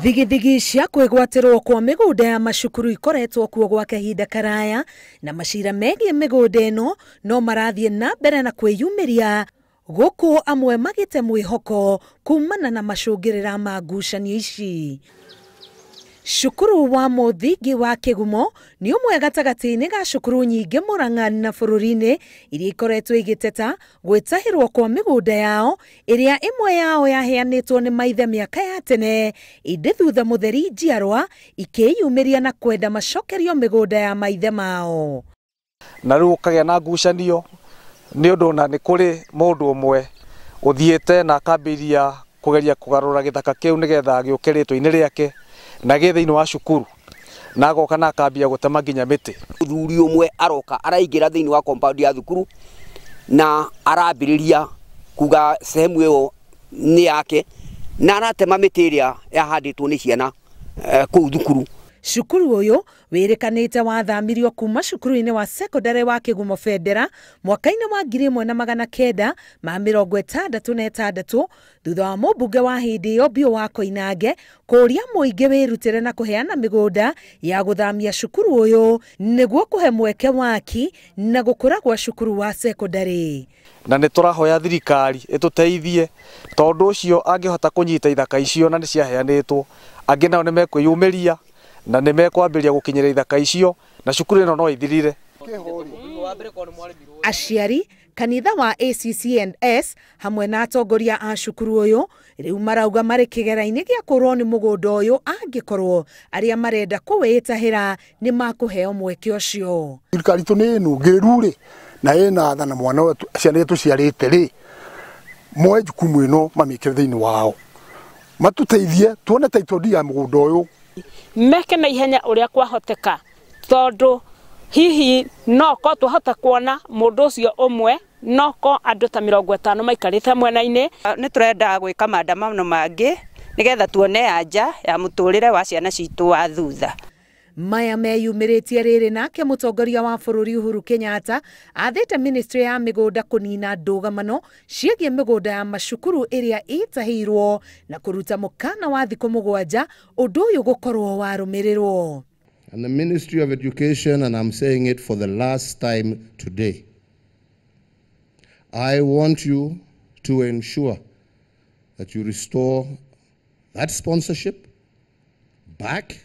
Thigithigi cia kwĩgwatĩrwo kwa mĩgũnda ya macukuru ikoretwo kuo gwa kahinda karaya na macira megiĩ mĩgũnda ĩno no marathiĩ na mbere na kwĩyumĩria gũkũ amwe magĩte mwĩhoko kumana na macũngĩrĩra ma ngucanio ici. Cukuru wa mũthingi wa Kĩgumo nĩ ũmwe gatagatĩ-inĩ ga cukuru nyingĩ Murang'a na bũrũri-inĩ iria ikoretwo igĩteta gwĩtahĩrwo kwa mĩgũnda yao ĩrĩa ĩmwe yao yaheanĩtwo nĩ maithe mĩaka ya tene ĩndĩ thutha mũtheri njiarwa ikĩyumĩria na kwenda macokerio mĩgũnda ya maithe mao. Na rĩu ũkagĩa na ngucanio nĩ ũndũ na nĩ kũrĩ mũndũ ũmwe ũthiĩte na akambĩrĩria kũgeria kũgarũra gĩthaka kĩu nĩgetha gĩũke rĩtwa-inĩ rĩake na gĩ thĩinĩ wa cukuru na agoka na akambia gũtema nginya mĩtĩ. Mũthuri ũmwe aroka araingĩra thĩinĩ wa compound ya thukuru na arambĩrĩria kuga sehemu ĩyo nĩ yake na aratema mĩtĩ ĩrĩa yahandĩtwo nĩ ciana kũu thukuru. Cukuru ũyũ wĩrĩkanĩte wathamirio kuma cukuru-inĩ wa secondary wa Kĩgumo Bendera mwaka-inĩ wa 1966 thutha wa mũmbunge wa hĩndĩ ĩyo Biũ wa Koinange kũũria mũingĩ wĩrutĩre na kũheana mĩgũnda ya gũthamia cukuru ũyũ nĩguo kũhe mweke waki na gũkũra gwa cukuru wa secondary. Na nĩ tũrahoya thirikari ĩtũteithie tondũ ũcio angĩhota kũnyita ithaka icio na nĩ ciaheanĩtwo angĩ nao nĩ mekwĩyumĩria na nĩ mekwambĩrĩria gũkinyĩra ithaka icio na cukuru ĩno no ithirire. Aciari kanitha wa ACC&S hamwe na atongoria a cukuru ũyũ rĩu marauga marĩ kĩgera-inĩ gĩa kũrwo nĩ mũgũnda ũyũ angĩkorwo arĩa marenda kũwĩtahĩra nĩ makũheo mweke ũcio. Thirikari itũ nĩ nũngĩrĩru rĩ na ĩna tha na mwana ũyũ ciana iria tũciarĩte rĩ moe jukumu ĩno mamĩkĩre thĩinĩ wao matũteithie tuone title deed ya mũgũnda ũyũ meke na ihenya ũrĩa kwahoteka tondũ hihi no ko twahota kuona mũndũ ũcio ũmwe no ko andũ ta 50 maikarĩte mwena-inĩ. Nĩ tũrenda gwĩka maandamano mangĩ nĩgetha tuone anja ya mũtũrĩre wa ciana citũ wa thutha. Maya meyumĩrĩtie rĩrĩ nake mũtongoria wa bũrũri Uhuru Kenyatta athĩte ministry ya mĩgũnda kũnina ndũgamano ciĩgiĩ mĩgũnda ya macukuru ĩrĩa ĩtahĩirwo na kũruta mũkana wa thikũ 7 ũndũ ũyũ gũkorwo warũmĩrĩrwo. And the Ministry of Education, and I'm saying it for the last time today, I want you to ensure that you restore that sponsorship back.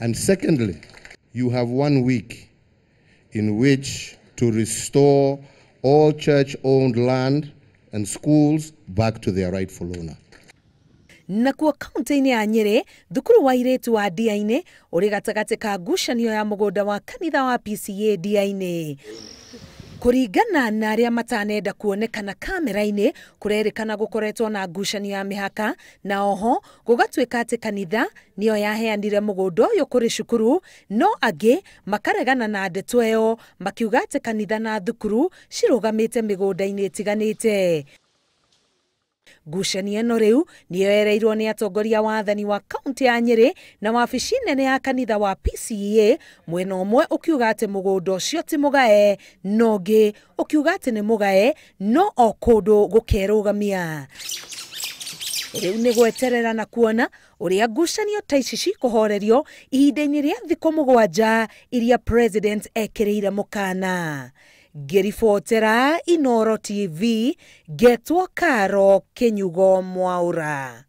And secondly, you have 1 week in which to restore all church-owned land and schools back to their rightful owner. Nakuo kaunti-inĩ ya Nyĩrĩ thukuru wa airĩtu wa Ndia-inĩ ũrĩ gatagatĩ ka ngucanio ya mũgũnda wa kanitha wa PCEA Ndia-inĩ. Kũringana na arĩa matanenda kuonekana kamera-inĩ kũrerĩkana gũkoretwo na ngucanio ya mĩhaka na oho gũgatuĩka atĩ kanitha nĩyo yaheanire mũgũnda ũyũ kũrĩ cukuru no angĩ makaregana na ndeto ĩyo makiuga atĩ kanitha na thukuru cirũgamĩte mĩgũnda-inĩ ĩtiganĩte. Ngucanio ĩno rĩu nĩyoereirwo nĩ atongoria wathani wa kaunti ya Nyĩrĩ na wabici nene ya kanitha wa PCEA mwena ũmwe ũkiuga atĩ mũgũnda ũcio ti mũgae na ũngĩ ũkiuga atĩ nĩ mũgae no o kũndũ gũkerũgamia. Rĩu nĩ gweterera na kuona ũrĩa ngucanio ta ici cikũhorerio ihinda-inĩ rĩa thikũ 7 iria president ekĩrĩire mũkana. Ngĩribotera Inooro TV ngetwo Karo Kĩnyugo Mwaura.